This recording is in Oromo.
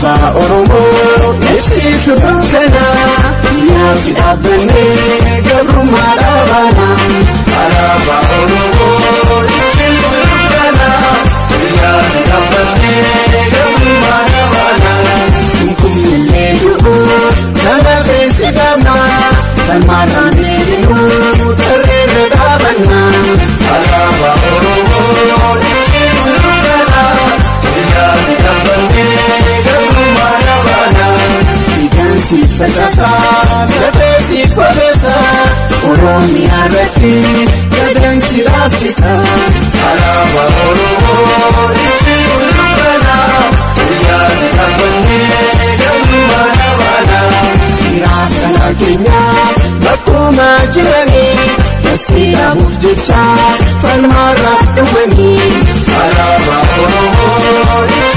Alaabaa Oromoo ibsituu dukkanaa yaasi dhaabbannee gabrummaa dhaabaana. Alaabaa Oromoo ibsituu dukkanaa yaasi dhaabbannee gabrummaa dhaabaana. Kumillee du'uu nama feesi qabna falmaadhaan deebinuu tarreerra dhaabanna. Alaabaa Oromoo ibsituu dukkanaa yaasi dhaabbannee gabrummaa dhaabaana. Dhiigaan facaasaa lafee siif qobeessaa Oromiyaa irratti gadaan si dhaabsisa. Alaabaa Oromoo ibsituu dukkanaa yaasi dhaabbannee gabrummaa dhaabaana. Dhiiraaf keenyaa bakkuma jiranii kasii dhaabuuf jecha falmaarraaf dhufanii. Alaabaa Oromoo.